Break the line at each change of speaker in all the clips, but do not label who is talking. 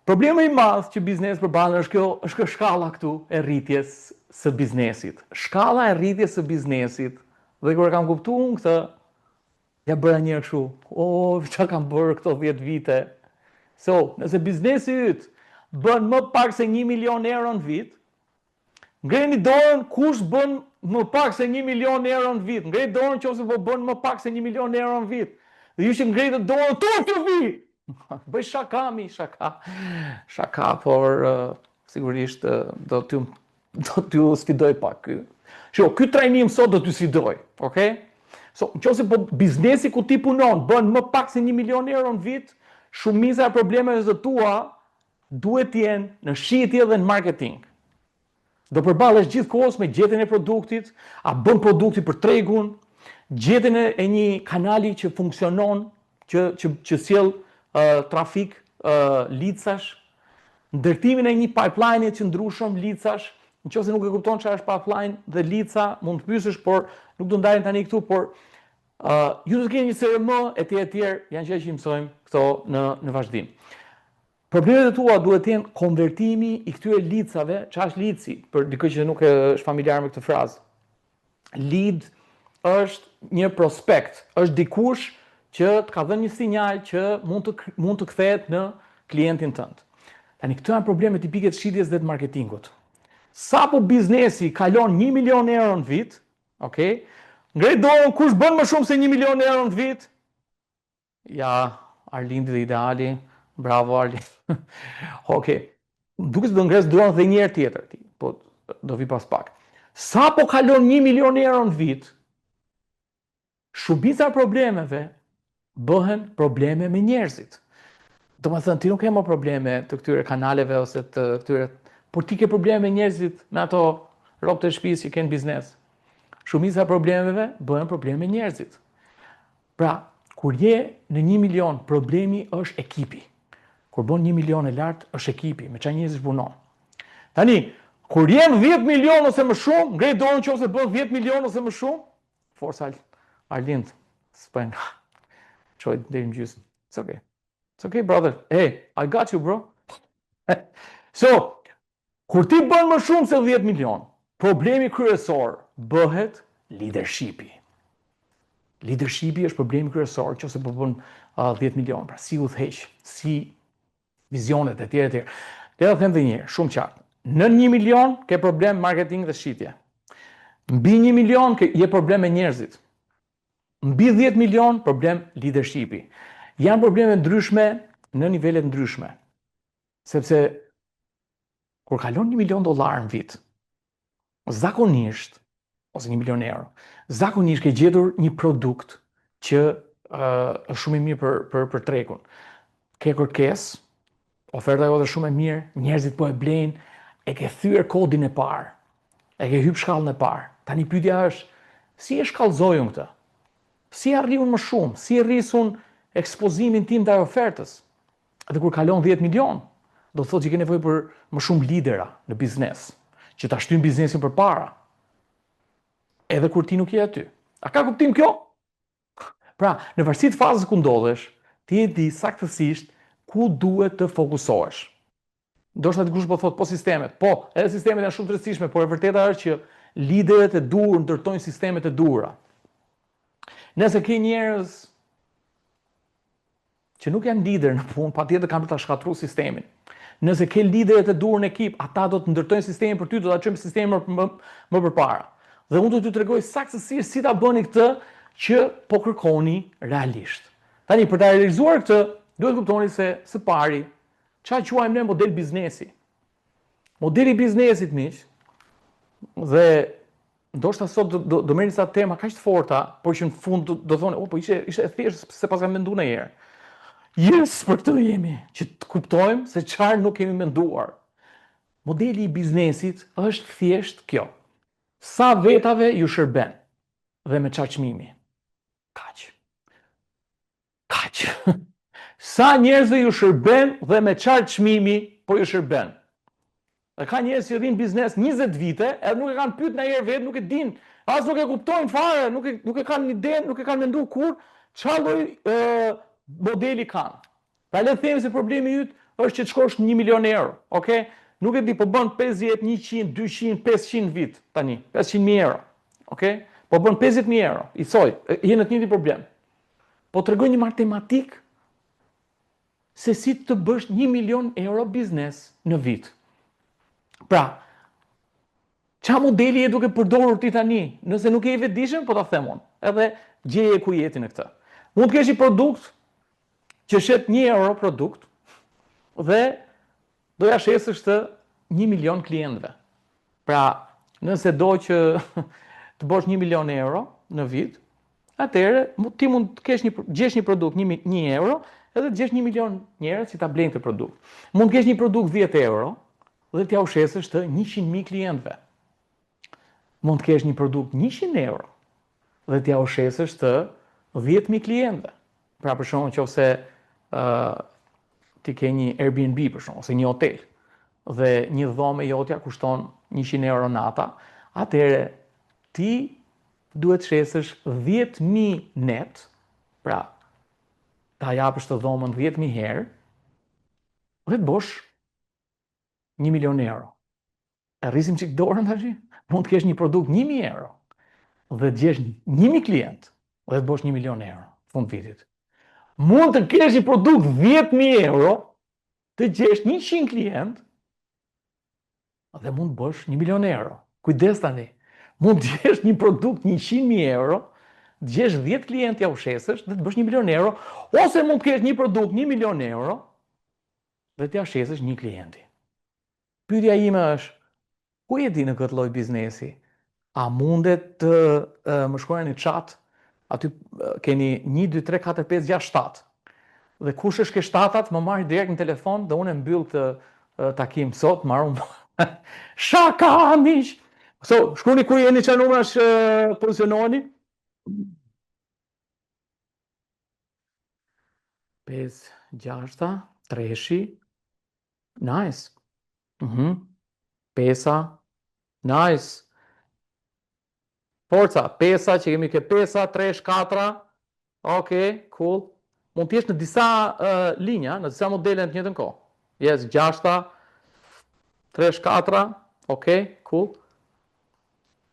Problemi i madh që bizneset përballen është kjo, është kjo shkalla këtu e rritjes së biznesit. Shkalla e rritjes së biznesit dhe kur e kam kuptuar unë këtë, ja bëra një herë kështu, o, oh, çka kam bërë këto 10 vite. So, nëse biznesi yt bën më pak se 1 milion euro në vit, ngreni dorën kush bën më pak se 1 milion euro në vit. Ngrej dorën nëse po bën më pak se 1 milion euro në vit. Dhe ju që ngritët dorën, turp ju vi. Bëj shaka, mi, shaka. Shaka, por uh, sigurisht uh, do t'ju do t'ju sfidoj pak ky. Shiko, ky trajnim sot do t'ju sfidoj, okay? So, në qoftë se po biznesi ku ti punon bën më pak se 1 milion euro në vit, shumica e problemeve të tua duhet të jenë në shitje dhe në marketing. Do përballesh gjithë kohës me gjetjen e produktit, a bën produkti për tregun, gjetjen e një kanali që funksionon, që që që sjell uh, trafik uh, leadsash, ndërtimin e një pipeline të qëndrueshëm leadsash, në qoftë se nuk e kupton çfarë është pipeline dhe leadsa, mund të pyesësh, por nuk do ndalem tani këtu, por uh, ju do të keni një CRM e tjerë e tjerë, janë gjëra që i mësojmë këto në në vazhdim. Problemet e tua duhet të jenë konvertimi i këtyre leadsave, çfarë është leadsi për dikë që nuk është familjar me këtë frazë. Lead është një prospekt, është dikush që të ka dhënë një sinjal që mund të mund të kthehet në klientin tënd. Tani këto janë probleme tipike të shitjes dhe të marketingut. Sapo biznesi kalon 1 milion euro në vit, okay? Ngrej dorën kush bën më shumë se 1 milion euro në vit? Ja, Arlindi dhe ideali, bravo Arlind. Okej. Duket se do ngres dorën dhe një herë tjetër ti, po do vi pas pak. Sa po kalon 1 milion euro në vit, shumica e problemeve bëhen probleme me njerëzit. Domethënë, ti nuk ke më probleme të këtyre kanaleve ose të këtyre, por ti ke probleme me njerëzit, me ato robët e shtëpisë që kanë biznes. Shumica e problemeve bëhen probleme me njerëzit. Pra, kur je në 1 milion, problemi është ekipi. Kur bën 1 milion e lart, është ekipi, me çfarë njerëzish punon. Tani, kur je në 10 milion ose më shumë, ngrej dorën qoftë se bën 10 milion ose më shumë, forca Arlind, s'po e nga. Çoj deri në gjysmë. It's okay. It's okay, brother. Hey, I got you, bro. so, kur ti bën më shumë se 10 milion, problemi kryesor bëhet leadershipi. Leadershipi është problemi kryesor qoftë se po bën uh, 10 milion, pra si udhëheq, si vizionet e tjera e tjera. Le ta them edhe një herë, shumë qartë. Nën 1 milion ke problem marketing dhe shitje. Mbi 1 milion ke je problem me njerëzit. Mbi 10 milion problem leadershipi. Janë probleme ndryshme në nivele të ndryshme. Sepse kur kalon 1 milion dollar në vit, zakonisht ose 1 milion euro, zakonisht ke gjetur një produkt që uh, është shumë i mirë për për për tregun. Ke kërkesë, oferta jote është shumë e mirë, njerëzit po e blejnë, e ke thyer kodin e parë. E ke hyp shkallën e parë. Tani pyetja është, si e shkallëzoj unë këtë? Si arrij unë më shumë? Si e rris unë ekspozimin tim ndaj ofertës? Dhe kur kalon 10 milion, do të thotë që ke nevojë për më shumë lidera në biznes, që ta shtyjnë biznesin përpara. Edhe kur ti nuk je aty. A ka kuptim kjo? Pra, në varësi të fazës ku ndodhesh, ti e di saktësisht ku duhet të fokusohesh. Ndoshta dikush po thotë po sistemet. Po, edhe sistemet janë shumë të rëndësishme, por e vërteta është që liderët e duhur ndërtojnë sistemet e duhura. Nëse ke njerëz që nuk janë lider në punë, patjetër kanë për ta shkatërruar sistemin. Nëse ke liderët e duhur në ekip, ata do të ndërtojnë sistemin për ty, do ta çojnë sistemin më më, më përpara. Dhe unë do t'ju tregoj saktësisht si ta bëni këtë që po kërkoni realisht. Tani për ta realizuar këtë, duhet kuptoni se së pari, ça quajmë ne model biznesi. Modeli i biznesit, miq, dhe ndoshta sot do do, do merrni disa tema kaq të forta, por që në fund do, do thonë, "Oh, po ishte ishte e thjeshtë se paskam menduar ndonjëherë." Yes, për këtë jemi, që të kuptojmë se çfarë nuk kemi menduar. Modeli i biznesit është thjesht kjo. Sa vetave ju shërben dhe me çfarë çmimi? Kaq. Kaq. Sa njerëzve ju shërben dhe me çfarë çmimi po ju shërben? Dhe ka njerëz që rrinë biznes 20 vite, edhe nuk e kanë pyet ndonjëherë vetë, nuk e dinë, as nuk e kuptojnë fare, nuk e nuk e kanë ide, nuk e kanë menduar kurrë çfarë lloj modeli kanë. Pra le të themi se problemi yt është që të shkosh 1 milion euro, okay? Nuk e di, po bën 50, 100, 200, 500 vit tani, 500.000 euro, okay? Po bën 50.000 euro, i soj, je në të njëjtin problem. Po tregoj një matematikë se si të bësh 1 milion euro biznes në vit. Pra, ça modeli je duke përdorur ti tani? Nëse nuk je i vetëdijshëm, po ta them unë. Edhe gjeje ku je ti në këtë. Mund të kesh një produkt që shet 1 euro produkt dhe do ja shesësh të 1 milion klientëve. Pra, nëse do që të bësh 1 milion euro në vit, atëherë ti mund të kesh një gjesh një produkt 1, 1 euro edhe të gjesh 1 milion njerëz që ta blejnë këtë produkt. Mund të kesh një produkt 10 euro dhe t'ja u shesësh të 100.000 klientëve. Mund të kesh një produkt 100 euro dhe t'ja u shesësh të 10.000 klientëve. Pra për shembull, nëse uh, ti ke një Airbnb për shembull ose një hotel dhe një dhomë jotja kushton 100 euro nata, atëherë ti duhet shesësh 10.000 net, pra ta japësh të dhomën 10.000 herë, dhe të bosh 1 milion euro. E rrisim çik dorën tash? Mund të kesh një produkt 1000 euro dhe të gjesh 1000 klient dhe të bësh 1 milion euro fund vitit. Mund të kesh një produkt 10000 euro, të gjesh 100 klient dhe mund të bësh 1 milion euro. Kujdes tani. Mund të gjesh një produkt 100.000 euro, të gjesh 10 klient ja u shesësh dhe të bësh 1 milion euro, ose mund të kesh një produkt 1 milion euro dhe t'ja shesësh një klienti. Pyetja ime është, ku je ti në këtë lloj biznesi? A mundet të më shkruani në chat? Aty keni 1 2 3 4 5 6 7. Dhe kush është ke shtatat, më marrë direkt në telefon dhe unë e mbyll këtë takim sot, marr unë. Shaka, miq! So, shkruani ku jeni çfarë numrash pozicionoheni? 5, 6, treshi, nice. Mm Pesa, nice. Forca, pesa që kemi ke pesa, tresh, katra, ok, cool. Mund të jesh në disa uh, linja, në disa modele në të njëjtën kohë. Yes, gjashta, tresh, katra, ok, cool.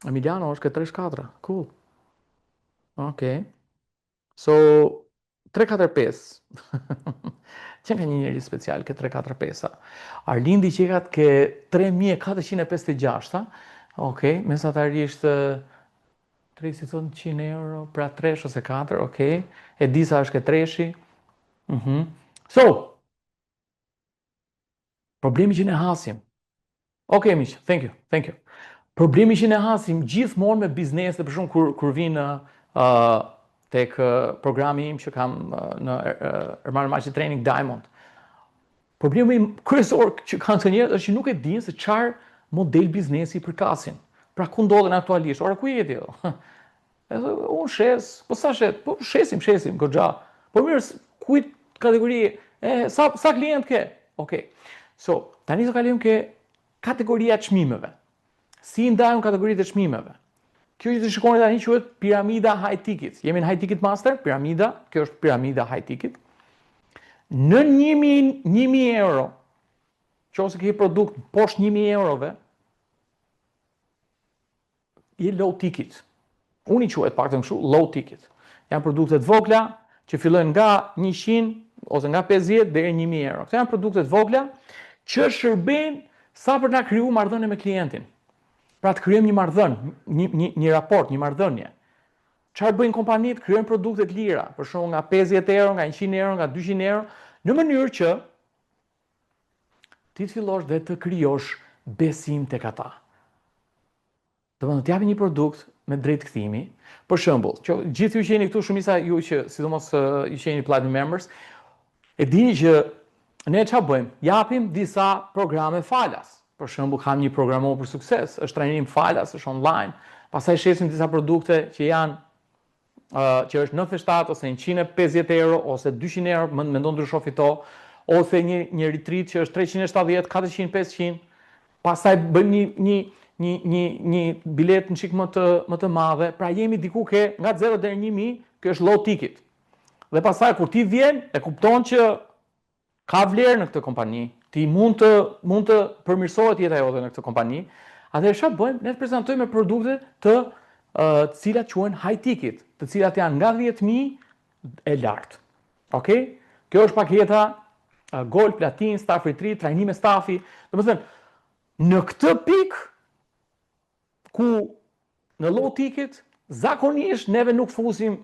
Emiliano është ke tresh, katra, cool. Ok. So, 3, 4, 5. Që ka një njeri special ke 3, 4, 5. Arlindi që ka ke 3456. Ok, mesatarisht 3 si thonë 100 euro, pra 3 ose 4, ok. E disa është ke treshi. Mm -hmm. So, Problemi që ne hasim. Ok, miq, thank you, thank you. Problemi që ne hasim gjithmonë me biznese, për shembull kur kur vijnë uh, tek programi im që kam uh, në uh, Ermal Mamaqi Training Diamond. Problemi kryesor që kanë këta njerëz është që nuk e dinë se çfarë model biznesi i përkasin. Pra ku ndodhen aktualisht? Ora ku je ti? Edhe unë shes, po sa shet? Po shesim, shesim, goxha. Po mirë, kujt kategori, e, sa, sa klient ke? Okej. So, tani do kalojmë ke kategoria e çmimeve. Si i ndajmë kategoritë e çmimeve? Kjo që të shikoni tani quhet piramida high ticket. Jemi në high ticket master, piramida, kjo është piramida high ticket. Në 1000 1000 euro, qoftë se ke produkt poshtë 1000 eurove, je low ticket. Unë i quaj të paktën kështu, low ticket. Janë produkte të vogla që fillojnë nga 100 ose nga 50 deri në 1000 euro. Këto janë produkte të vogla që shërbejnë sa për ta kriju marrëdhënie me klientin. Pra të krijojmë një marrëdhënie, një një një raport, një marrëdhënie. Çfarë bëjnë kompanitë? Krijojnë produkte të lira, për shembull nga 50 euro, nga 100 euro, nga 200 euro, në mënyrë që ti të fillosh dhe të krijosh besim tek ata. Domethënë të japin një produkt me drejt kthimi. Për shembull, që gjithë ju që jeni këtu, shumica ju që sidomos ju që jeni platinum members, e dini që ne çfarë bëjmë? Japim disa programe falas. Për shembull, kam një program për sukses, është trajnim falas, është online. Pastaj shesim disa produkte që janë uh, që është 97 ose 150 euro ose 200 euro, mend mendo ndrysho fito, ose një një retreat që është 370, 400, 500. Pastaj bëjmë një një një një një biletë një çik më të më të madhe, pra jemi diku ke nga 0 deri në 1000, kjo është low ticket. Dhe pastaj kur ti vjen, e kupton që Ka vlerë në këtë kompani, ti mund të përmirësohet jeta jote në këtë kompani, atëherë çfarë bëjmë? Ne të prezantojmë produkte të cilat quhen high ticket, të cilat janë nga 10.000 e lartë. Okej? Kjo është paketa Gold, Platin, Staff Retreat, trajnime stafi. Domethënë, në këtë pikë ku në low ticket zakonisht neve nuk fusim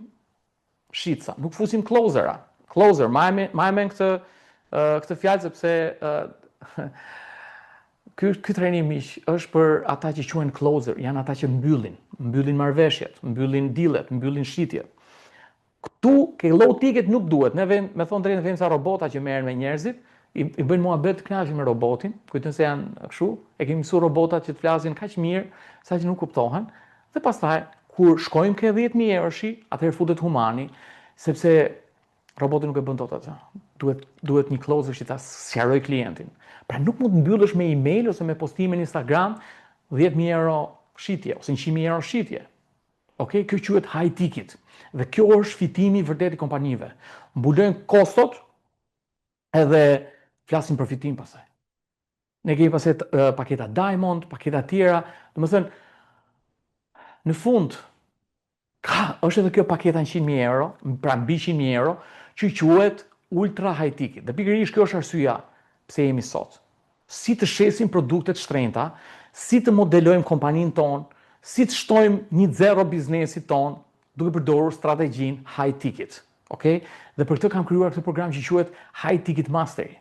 shitsa, nuk fusim closera. Closer, ma e men këtë fjalë, sepse ky trajnim, miq, është për ata që quhen closer, janë ata që mbyllin, mbyllin marrëveshjet, mbyllin dealet, mbyllin shitjet. Këtu ke low ticket nuk duhet. Ne vem, me thonë drejtën, vem sa robota që merren me njerëzit, i bëjnë muhabet të kënaqur me robotin, kujtojnë se janë kështu, e kemi mësuar robotat që të flasin kaq mirë sa që nuk kuptohen. Dhe pastaj kur shkojmë ke 10.000 euroshi, atëherë futet humani, sepse roboti nuk e bën dot atë. Duhet një closer që ta sqaroj klientin. Pra, nuk mund të mbyllësh me email ose me postime në Instagram 10.000 euro shitje ose 100.000 euro shitje. Ok, kjo quhet high ticket. Dhe kjo është fitimi i vërtet i kompanive. Mbulojnë kostot edhe flasin për fitim pastaj. Ne kemi pastaj paketa Diamond, paketa tjera, domethënë, në fund është edhe kjo paketa 100.000 euro, pra mbi 100.000 euro, që quhet ultra high ticket. Dhe pikërisht kjo është arsyeja pse jemi sot. Si të shesim produkte të shtrenjta, si të modelojmë kompaninë tonë, si të shtojmë një zero biznesit tonë duke përdorur strategjinë high ticket. Okay? Dhe për këtë kam krijuar këtë program që quhet High Ticket Mastery.